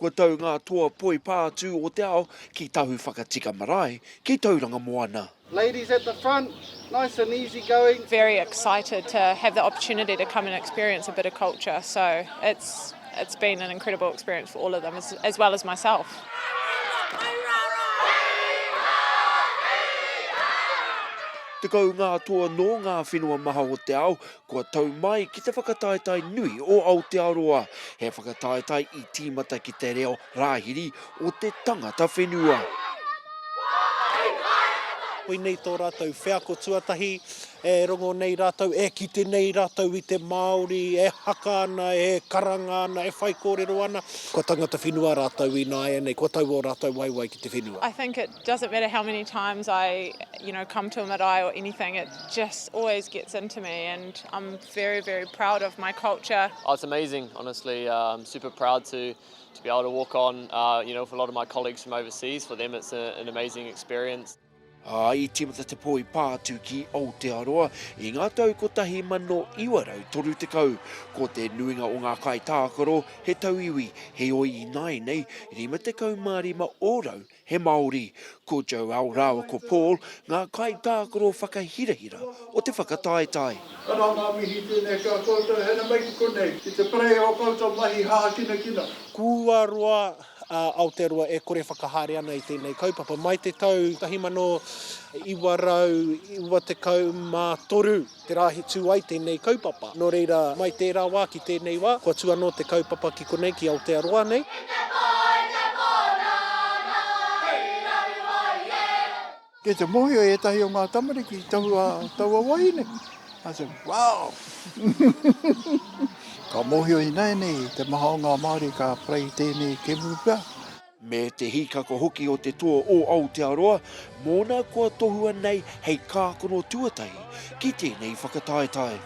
Kua tau ngā toa poipātū o te ao ki Tahu Whakatika Marae, ki Tauranga Moana. Ladies at the front, nice and easy going. Very excited to have the opportunity to come and experience a bit of culture, so it's it's been an incredible experience for all of them as, as well as myself. 10 ngā toa nō ngā whenua maha o te ao kua tau mai ki te whakataetae nui o Aotearoa, he whakataetae i tīmata ki te reo rāhiri o te tangata whenua. Koinei tō rātou wheako tuatahi, e rongo nei rātou, e kite nei rātou i te Māori e haka ana, e karanga ana, e whaikōrero ana. Kua tangata whenua rātou ināianei, kua tau ō rātou waewae ki te whenua. I think it doesn't matter how many times I, you know, come to a marae or anything, it just always gets into me and I'm very, very proud of my culture. Oh, it's amazing, honestly. Uh, I'm super proud to, to be able to walk on, uh, you know, with a lot of my colleagues from overseas. For them, it's a, an amazing experience. Ā, i tīmata te poi pātū ki Aotearoa i ngā tau 1930. Ko te nuinga o ngā kaitākaro he tauiwi, heoi ināianei 55 ōrau he Māori. Ko Joel rāua ko Paul ngā kaitākaro whakahirahira o te whakataetae. Arā ngā mihi tēnei ki a koutou, haere mai ki konei, ki te parei o koutou mahi hākinakina. Kua roa a Aotearoa e kore whakahaere ana i tēnei kaupapa. Mai te tau 1993 te rā i tū ai tēnei kaupapa. Nō reira, mai tērā wā ki tēnei wā, kua tū anō te kaupapa ki konei, ki Aotearoa nei. I te pō, i te pō nāna i raru ai e. Kei te mōhio ētahi o ngā tamariki i taua, taua wahine. I said, wow! Ka mōhio ināianei te maha o ngā Māori ka play tēnei kemu pea. Me te hīkaka hoki o te toa o Aotearoa, mōna kua tohua nei hei kākano tuatahi ki tēnei whakataetae.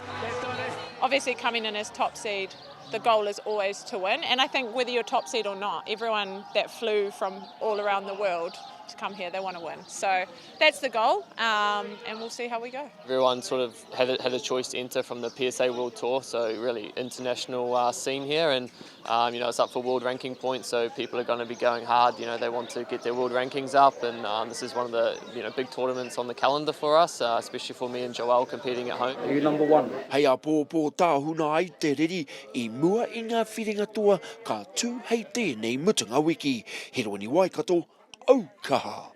Obviously coming in as top seed, the goal is always to win and I think whether you're top seed or not, everyone that flew from all around the world to come here, they want to win. So that's the goal, um, and we'll see how we go. Everyone sort of had a, had a choice to enter from the PSA World Tour, so really international uh, scene here, and um, you know it's up for world ranking points, so people are going to be going hard. You know they want to get their world rankings up, and um, this is one of the you know big tournaments on the calendar for us, uh, especially for me and Joel competing at home. Are you number one? Hei āpōpō tāhuna ai te riri i mua i ngā whiringa toa ka tū hei tēnei mutunga wiki. Heroni Waikato, Aukaha!